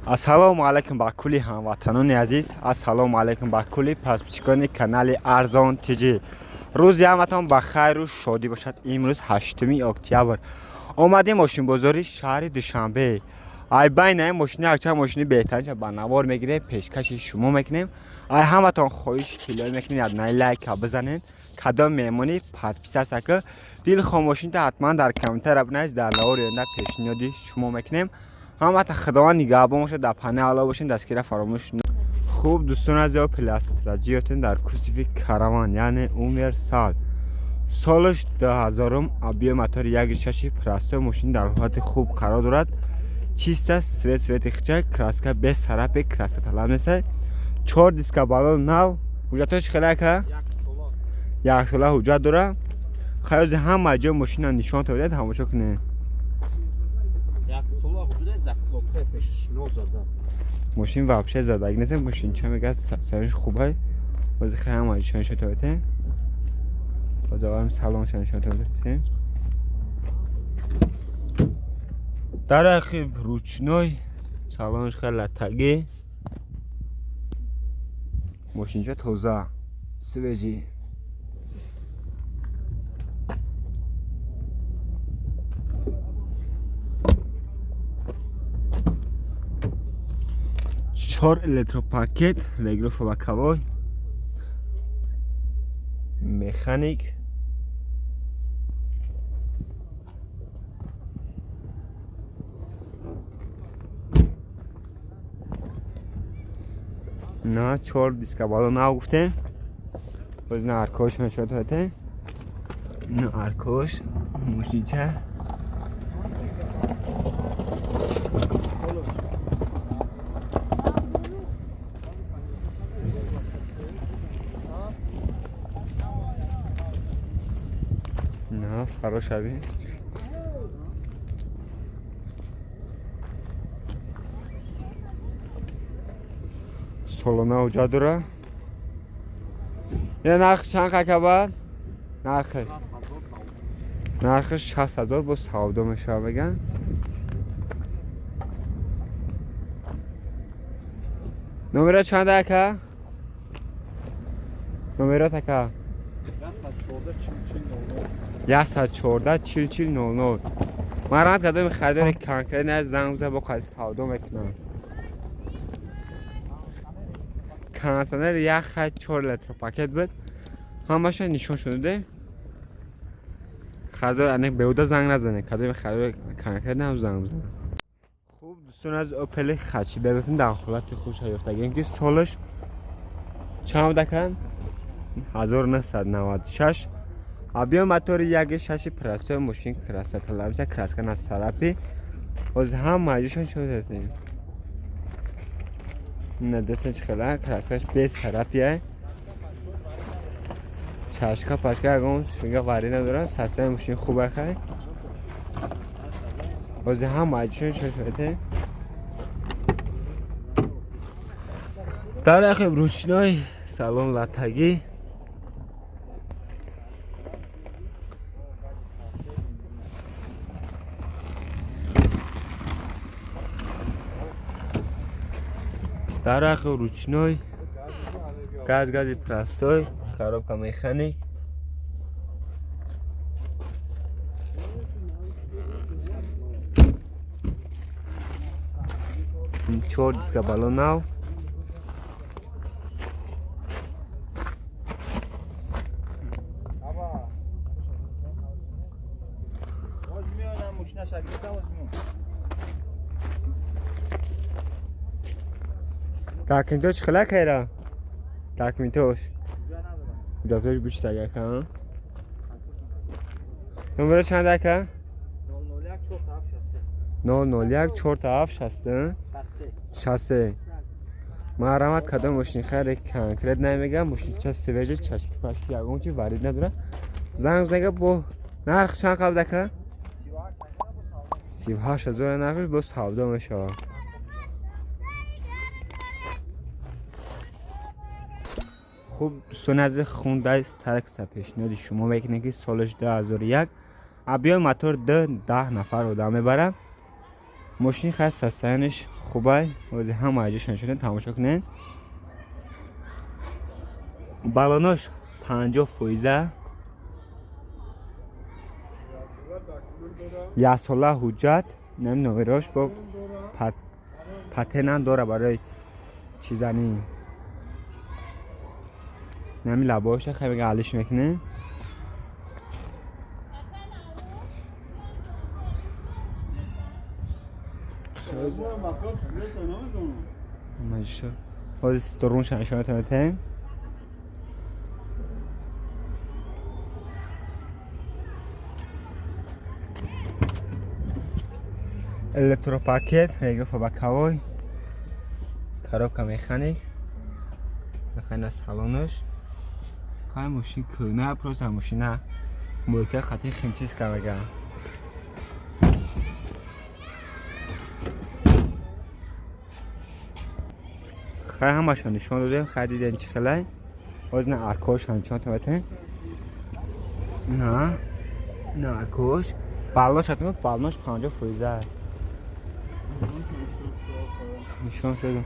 Ассалому алайкум ба кулли ҳамватанони азиз, ассалому алайкум ба кулли подписчикони канали Арзон ТЖ. Рӯзи ҳаматон ба хайру шодӣ бошад. Имрӯз 8 октябр. Омадем мошинбозори шаҳри Душанбе. Ай байни ин мошини якчанд мошини беҳтаринша ба навор мегирем, пешкаши шумо мекунем. Ай ҳаматон хоҳиш тиллоӣ мекунем, яднаи лайка бизанед. Кадом меҳмонӣ подписаться ки дилхоҳ мошинта ҳатман дар комментария бинавис, дар навори оянда пешниҳоди шумо мекунем. Ҳамата Худованд нигаҳбон бошад, дар панаи Алло бошед, дастгира фаромӯш. Хуб, дӯстон аз Опел Астра ҷиётен дар кузови Караван, яъне универсал. Солаш 2000, объём мотори 1.6, простой, мошин дар ҳолати хуб қарор дорад. Чиста, свет свети хича, краска без царапин, краска талаб неста. Чор диска балон нав, ҳуҷҷатош хеле ака? Як сола ҳуҷҷат дора. Хаёзи ҳама ҷои мошина нишон додед, тамошо кунед. Мошин вообще задаги нест, мошинча мега сариш хубай. Бози хеле ҳама ҷоша нишон додед. Боз аввалам салонша нишон додед. Дар ахи ручной, салонш хеле латтагӣ. Мошинча тоза, свежий. Чор электропакет, регулировка боковой, механик. На чор диска бало нав гуфтем. Боз на аркош нишон додем. На аркош мошинча. На фарошавӣ. Солона ҳуҷҷат дора. Я нарх чанд қакабад? Нархи. Нархи 60 000 бо савдо мешавад меган. Номера чанд ака? Номерот ака? 114 40 00. Марҳамат, кадоми харидори конкретно занг бизан, бо қади савдо мекунам. Кондиционер як хат, чор электропакет буд. Ҳамаша нишон шудаде. Харидор аник беҳуда занг назанед. Кадоми харидор конкретно занг бизанад. Хуб, дӯстон, аз Опел хатчи бибинем дар ҳолати хуш ёфтагӣ, ки солаш чанд буда? 1996. Объём мотори 1.6, простой, мошин краска талабиса, краска на царапин. Ҳозир ҳама ҷошон нишон додем. На дасташ хела краскаш без царапия. Чашка пашка ягон шига вари надорад, састаи мошин хуба хай. Ҳозир ҳама ҷошон нишон додем. Дар ахи ручной, салон латтагӣ. Дар ахи ручной, газ гази простой, коробка механик. Чор диска балон нав. Документош хела кайра? Документош? Ҳуҷҷатош гӯштага ака? Номера чанд ака? 001 47 63 63. Марҳамат, кадом мошини хайре конкрет намегам, мошинча свежий, чашки пашки ягон чи варид надора. Занг занга бо нарх чанд қабд ака? 38 000 нархш бо савдо мешавад. Хуб, дӯстони азиз, Хундай Старекса пешниҳоди шумо мекунем, ки солаш 2001, объём мотор 2 10 нафар одам мебарад. Мошини хай состояниш хубай, ози ҳама аҷош нишон тамошо кунед. Балонош 50%. Як сола ҳуҷҷат, нами номерош бо патенам дора барои чизани. Нами лабоша хай мега алиш мекунем. Ҳозир сторунша нишонатон метаҳем. Электропакет, реграфа боковой, коробка механик, механика салонош. Хай мошин кӯна, просто мошина мойка хати химчистка мега. Хай ҳамашон нишон додем, хай дидем чӣ хелай. Ҳозир на аркош нишон метаҳем. На, на аркош. Балош ҳатман балош 50%. Нишон шудем.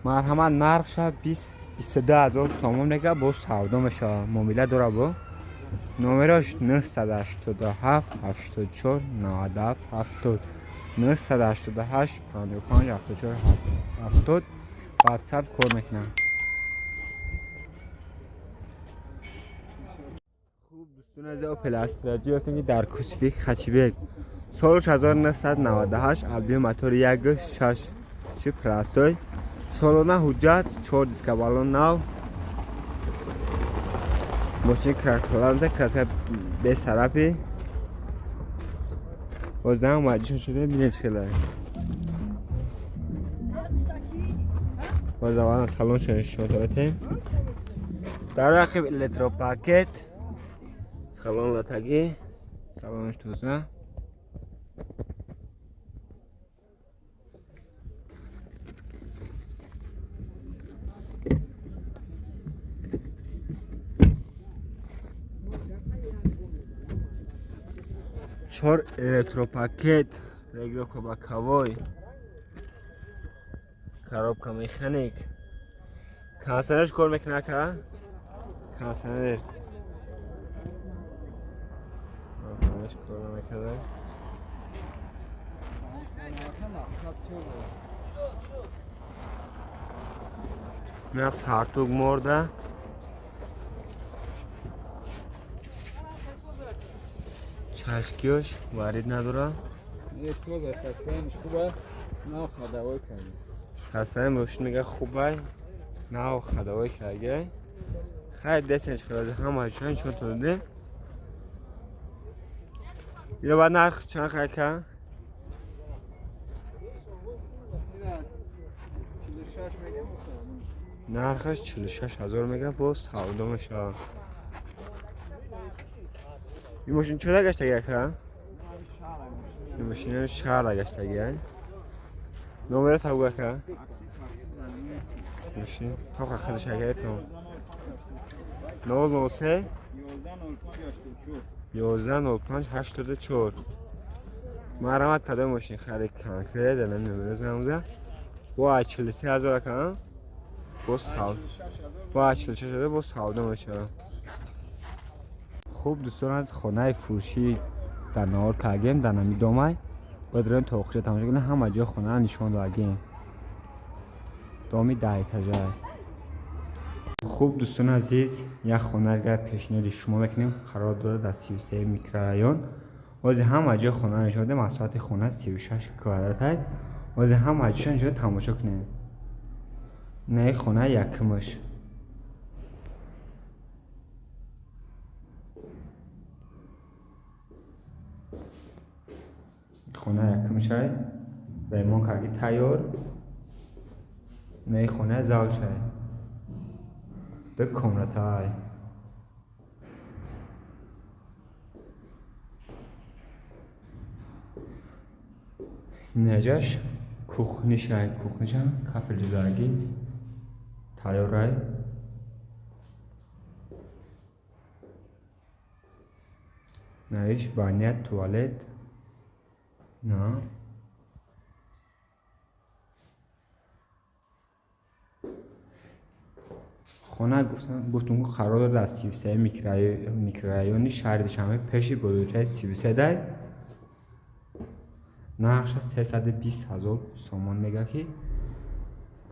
Марҳамат, нархша 22 ҳазор сомон мега, боз савдо мешавад. Муомила дора бо. Номерош 987 84 97 70 988 55 74 70. WhatsApp кор мекунам. Хуб дӯстони азиз, Opel Astra J ёфтем ки дар Кусфик Хачибек соли 1998, объем мотори 1.6 чи простой, солона ҳуҷҷат, 4 диска балон нав, мошини краскаланта, краска бесарапи. Бозам маҷишон шуда бинед хеле. Боз аввалан салоншон нишон додем. Дар рақиб электропакет, салон латагӣ, салонш тоза. Чор электропакет, регулировка боковой, коробка механик. Кондиционерш кор мекунад ка? Кондиционер. Кондиционерш кор намекунад. На фартук морда. Чашкиёш варид надора. Сасаи мошин мега хубай, нав хадавой карда. Хай дестенч хелози ҳама чанд чон тоде. Ино баъд нарх чанд хай ка? Нархаш 46 ҳазор мега, боз савдо мешавад. Ин мошин чода гаштаги ака? Ин мошин шаҳр гаштаги. Номера табу ака? Мошин тоқа хадиш ака то. 003 11 05 84. Марҳамат, кадом мошин харид конкрет дар номера замза. Бо 43 ҳазор ака? Бо савдо. Бо 46 ҳазор бо савдо мешавад. Хуб дӯстон, аз хонаи фурӯшӣ дар навор кардем, дар нами домай. Бояд роем то охири тамошо кунем, ҳама ҷои хонаро нишон додагем. Доми 10 этажа. Хуб дӯстони азиз, як хонаро пешниҳоди шумо мекунем, қарор дорад дар 33 микрорайон. Ҳозир ҳама ҷои хонаро нишон додем, масоҳати хона 36 квадрат аст. Ҳозир ҳама ҷояшро нишон тамошо кунем. Наи хона якумаш. Хона якумшай, ремонт карди тайёр. Наи хона залшай. Ду комнатай. Неҷаш кухнишай, кухнишам кафел ҷудоги тайёрай. Наиш баня, туалет. На. Хона гуфтум қарор дорад дар 33 микрорайони шаҳри Душанбе пеши бозорчаи 33 дай. Нархша 320 000 сомон мега ки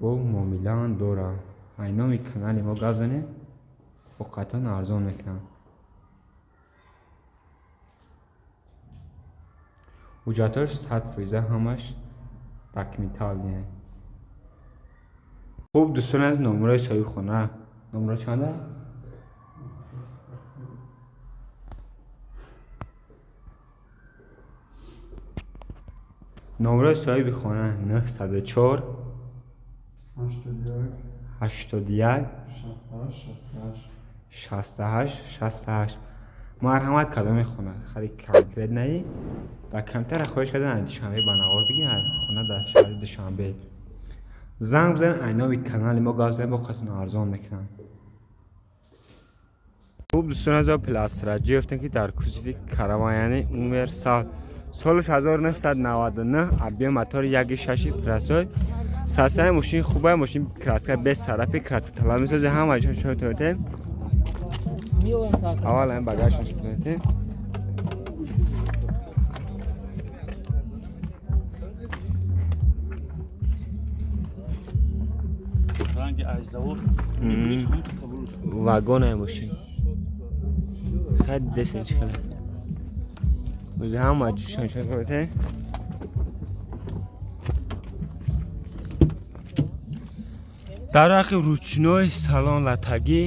бо муомилаам дорам. Ай номи канали мо гап занем, воқеатон арзон мекунам. Ҳуҷҷатҳош 100% ҳамаш документалне. Хуб дӯстон, аз номерои соҳибхона. Номеро чанда? Номерои соҳиби хона 904 81 68 68. Марҳамат, кадоми хона хари конкрет наи дар камтар хоҳиш кардан аз Душанбе ба навор бигиред. Хона дар шаҳри Душанбе. Занг бизанед, ай номи канали мо гап занед, бо қатон арзон мекунам. Хуб дӯстон, аз пластраҷӣ ёфтем ки дар кузови караван, яъне универсал, солаш 1999, объем мотор 1.6 простой. Састаи мошин хубе, мошин краска без сарафи, краска талаб месозӣ, ҳама ҷо шумо метавонед. Аввал ин багажаш метавонед. Вагон мошин. Хеле десен чӣ хеле. Ҳама ҷо шумо метавонед. Дар ҳақи ручной салон латагӣ.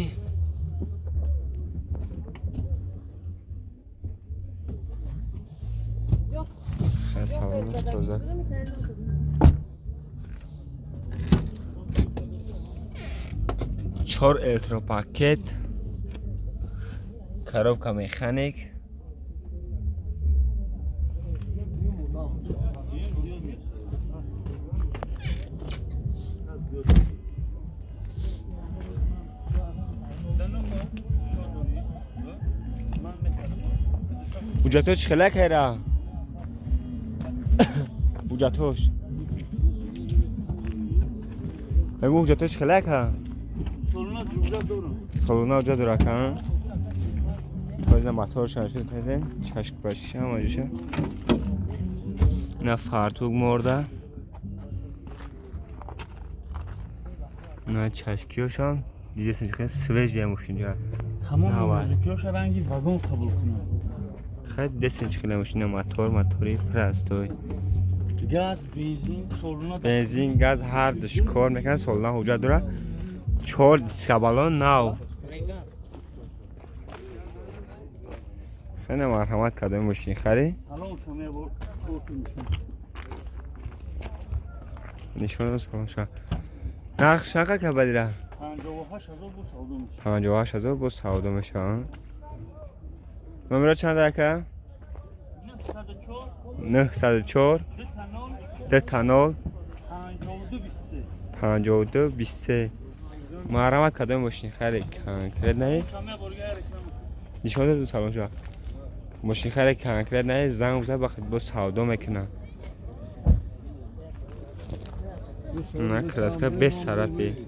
Салон тоза. Чор электропакет, коробка механик. Ҳуҷҷатҳош хеле кайра? Ҳуҷҷатҳош. Мегӯ ҳуҷҷатҳош хеле ка? Салона ҳуҷҷат дора ка? Бозна моторш нашуд кардем, чашк башиша маҷиша. На фартук морда. На чашкиёшам дидесен хеле свежия мошинҷа. Тамоми музикиёша ранги вагон қабул кунад. Хеле десен хеле мошина мотор, мотори простой. Газ, бензин, солона. Бензин, газ ҳар душ кор мекунад, солона ҳуҷҷат дорад. 4 дискабалон нав. Хеле марҳамат, кадоми мошин хари? Салон шумо бо корту нишон. Нишон салон ша. Нарх чанд ка бадира? 58000 бо савдо мешавад. 58000 бо савдо мешавад. Номеро чанд ака? 904 2 0 52 23. Марҳамат, кадоми мошин хари конкрет наи? Нишон дод салон ша. Мошин хари конкрет наи, занг бизад, ба бо савдо мекунам. На краска без сарафи.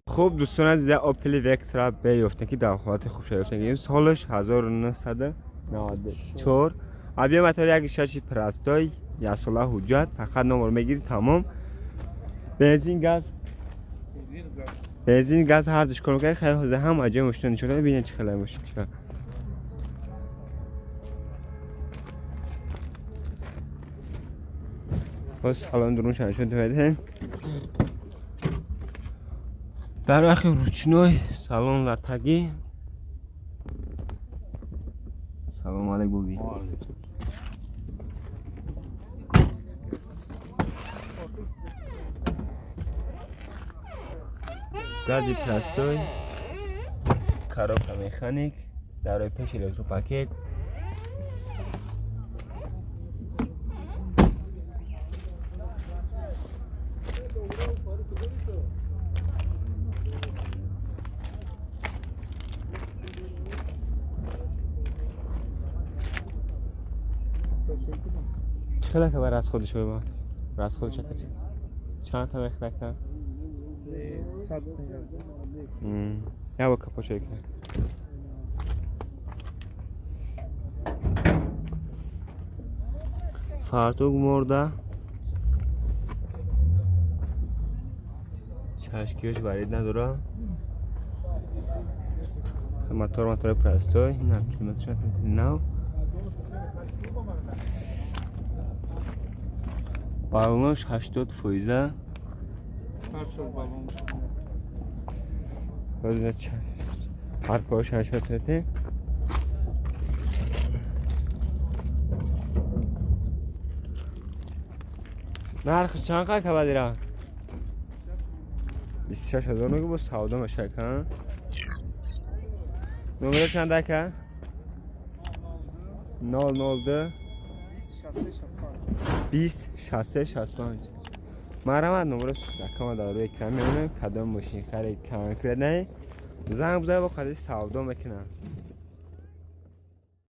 Хуб дӯстон, аз Opel Vectra B ёфтем ки дар ҳолати хуб шуда ёфтем. Солаш 1994, объем мотор 1.6 простой, як сола ҳуҷҷат, фақат номер мегирӣ тамом. Бензин, газ. Бензин, газ ҳар душ кор мекунад. Хеле ҳозир ҳама ҷои мошина нишон дод, бинед чӣ хеле мошин чӣ. Боз салон дурунша нишон медиҳем. Дар охи ручной салон латагӣ. Салом алейкум буби. Гази простой, коробка механик, дарои пеш электропакет. Чӣ хела ка расходи шуд? Расходи чака чанд та мехӯрад ка? 100. Я бо капоча ка. Фартук мурда. Чашкиёш варид надора. Мотор, мотори простой, на климатшон нав. Баллош 80 фоиза. Паркош 80. Нархш чанд қа кабадира? 26 000 мегӯ, бо савдо мешавад ка. Номера чанд ака? 002 20 63 65. Марҳамат, номро акама дар рӯи экран мебинем. Кадом мошин харид, конкретно занг бизанед, бо қади савдо мекунам.